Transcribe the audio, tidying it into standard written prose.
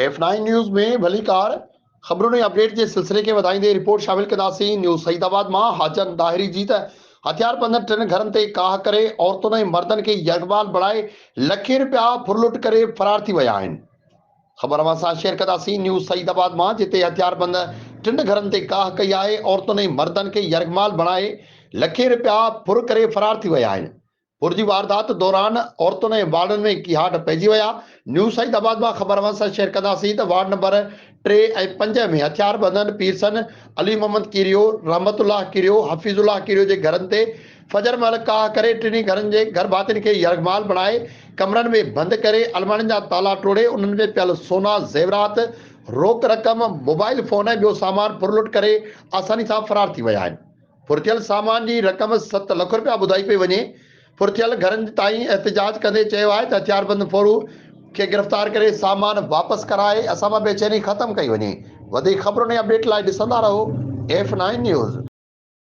F nine news ۾ ڀليڪار خبرن ۽ update جي سلسلي کي وڌائيندي رپورٽ شامل ڪنداسين نيوز سعيد آباد مان حاجن ڏاهري جي ته هٿياربندن ٽن گهرن تي ڪاهه ڪري عورتن ۽ مردن کي يرغمال بڻائي لکين رپيا ڦرلٽ ڪري فرار ٿي ويا آهن خبر اوهان سان شيئر ڪنداسين نيوز سعيد آباد مان جتي هٿياربند ٽن گهرن تي ڪاهه ڪئي آهي عورتن ۽ مردن کي يرغمال بڻائي لکين رپيا ڦر ڪري فرار ٿي ويا آهن ڦر جي واردات دوران عورتن ۽ ٻارڙن ۾ ڪيهاٽ پئجي ويا. نيوز سعيد آباد مان خبر اوهان سان شيئر ڪنداسين ته وارڊ نمبر 3 ۽ 5 ۾ هٿياربندن پيرسن علي محمد ڪيريو، رحمت الله ڪيريو، حفيظ الله ڪيريو جي گهرن تي فجر مهل ڪاهه ڪري ٽنهي گهرن جي گهرڀاتين کي يرغمال بڻائي ڪمرن ۾ بند ڪري الماڙين جا تالا ٽوڙي انهن ۾ پيل سونا، زيورات، روڪ رقم، موبائل فون ۽ ٻيو سامان ڦرلٽ ڪري آساني سان فرار ٿي ويا آهن. ڦرٿيل سامان جي رقم 7 لک رپيا ٻڌائي پئي وڃي. ڦرٿيل گهرن تائين احتجاج ڪندي چيو آهي ته هٿياربند ڦورو کي گرفتار ڪري سامان واپس ڪرائي اسان مان بيچيني ختم ڪئي وڃي. وڌيڪ خبرن ۽ اپڊيٽ لاء ڏسندا رهو ايف نائين نيوز.